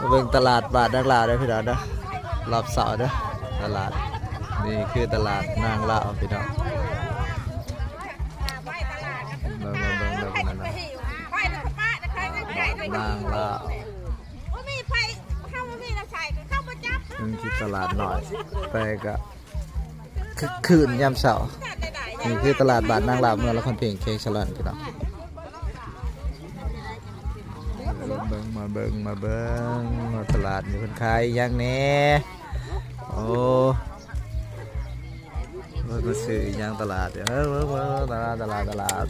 ມາເບິ່ງຕະຫຼາດບ້ານນາງລາວເດີພີ່ນ້ອງເດີ ລອບເຊົ້າເດີ ຕະຫຼາດ ນີ້ຄືຕະຫຼາດນາງລາວພີ່ນ້ອງ ເບິ່ງໆໆ ເບິ່ງນັ້ນນະ ນາງລາວ ມັນຊິຕະຫຼາດນ້ອຍ ແຕ່ກະ ຄຶກຄື້ນຍາມເຊົ້າ. ນີ້ຄືຕະຫຼາດບ້ານນາງລາວ ເມືອງລະຄອນເພັງ ແຂວງສະຫວັນພີ່ນ້ອງ. ເບິ່ງ ມາເບິ່ງ ມາເບິ່ງ ວ່າຕະຫຼາດນີ້ເພິ່ນຂາຍອີ່ຫຍັງແດ່. ໂອ້ ເພິ່ນມາຊື້ອີ່ຫຍັງຕະຫຼາດ. ເອີ ເບິ່ງ ເບິ່ງ ຕະຫຼາດ ຕະຫຼາດ ຕະຫຼາດ.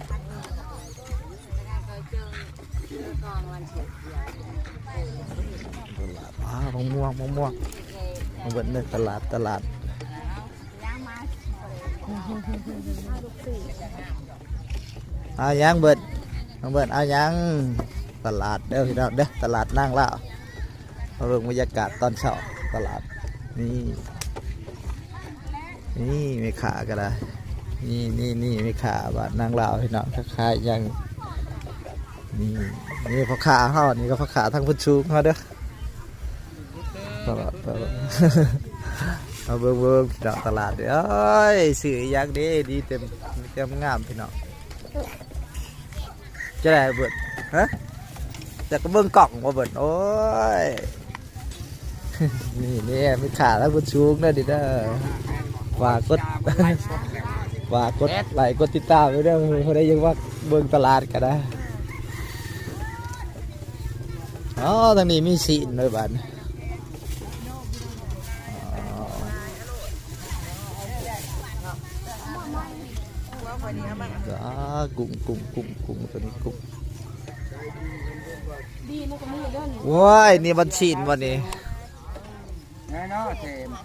ຕະຫຼາດ ອ້າວ ມະມ່ວງ ມະມ່ວງ ມາເບິ່ງເດີ ຕະຫຼາດ ຕະຫຼາດ. ເອົາຫຍັງເບິດ ນ້ອງເບິດ ເອົາຫຍັງ? ຕະຫຼາດເດີພີ່ນ້ອງເດີ ຕະຫຼາດນາງລາວ. ມາເບິ່ງບັນຍາກາດຕອນເຊົ້າຕະຫຼາດ ນີ້ ນີ້ແມ່ຄ້າກໍໄດ້ ນີ້ ນີ້ ນີ້ແມ່ຄ້າບ້ານນາງລາວພີ່ນ້ອງ ຂາຍຫຍັງ ນີ້ ນີ້ພໍ່ຄ້າເຮົາ ນີ້ກໍພໍ່ຄ້າທາງພຸ້ນສູງເຮົາເດີ ຕະຫຼາດ ຕະຫຼາດ ມາເບິ່ງ ເບິ່ງພີ່ນ້ອງຕະຫຼາດເດີ ໂອ້ຍ ຊື້ອີ່ຫຍັງເດ ດີເຕັມ ເຕັມງາມພີ່ນ້ອງ. ຈະໄດ້ເບິດ ຮະ ຈະກະເບິ່ງກ້ອງບໍ່ເບິດ ໂອ້ຍ ນີ້ ນີ້ມີຂາລະບຸນສູງເດີນີ້ເດີ ຝາກກົດ ຝາກກົດໄລກົດຕິດຕາມໄວ້ເດີ ຜູ້ໃດຢາກມາເບິ່ງຕະຫຼາດກະໄດ້. ອໍ ທາງນີ້ມີຊີ້ນເດີບາດນີ້. ອາ ກຸ້ງ ກຸ້ງ ກຸ້ງ ກຸ້ງ ຕົວນີ້ກຸ້ງ. ໂອ້ຍ ນີ້ມັນຊີ້ນບໍ່ນີ້?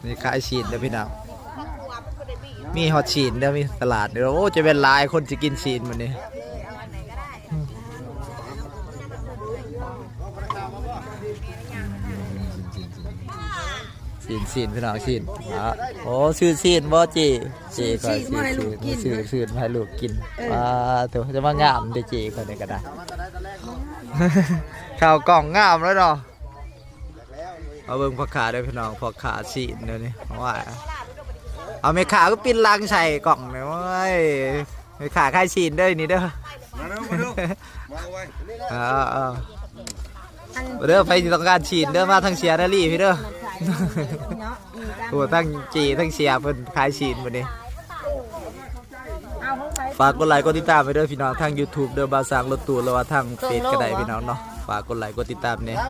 ນີ້ຂາຍຊີ້ນເດີພີ່ນ້ອງ ມີຮອດຊີ້ນເດີ ມີຕະຫຼາດເດີ. ໂອ້ ຈະແມ່ນຫຼາຍຄົນຊິກິນຊີ້ນມື້ນີ້. ຊີ້ນ ຊີ້ນ ພີ່ນ້ອງ ຊີ້ນ. ໂອ້ ຊື້ຊີ້ນບໍ່ເຈ້? ເຈ້ຂ້ອຍຊື້ຊີ້ນ ຊື້ຊີ້ນມາໃຫ້ລູກກິນ. ເອີ ປາໂທ້ ຈະມາງາມເດ້ເຈ້ຂ້ອຍນີ້ກະໄດ້ ເຂົ້າກ້ອງງາມເລີຍເນາະ. ມາເບິ່ງພໍ່ຄ້າເດີພີ່ນ້ອງ ພໍ່ຄ້າຊີ້ນເດີນີ້ ໂອ້ຍ ເອົາແມ່ຄ້າຄືປິ່ນຫຼັງໃສ່ກ້ອງນີ້ ໂອ້ຍ ແມ່ຄ້າຂາຍຊີ້ນເດີນີ້ເດີ ມາເດີ ມາເດີ ມາເດີ ເອີ ເອີ ເດີ ໃຜທີ່ຕ້ອງການຊີ້ນເດີ ມາທາງເຊຍນາລີພີ່ເດີ. ໂອ້ ທັງເຈ້ທັງເຊຍເພິ່ນຂາຍຊີ້ນມື້ນີ້. ຝາກກົດໄລກົດຕິດຕາມໄວ້ເດີພີ່ນ້ອງ ທາງຢູທູບເດີ ບ່າວຊ້າງລົດຕູ້ ຫຼືວ່າທາງເຟສກະໄດ້ພີ່ນ້ອງເນາະ. ຝາກກົດໄລກົດຕິດຕາມແດ່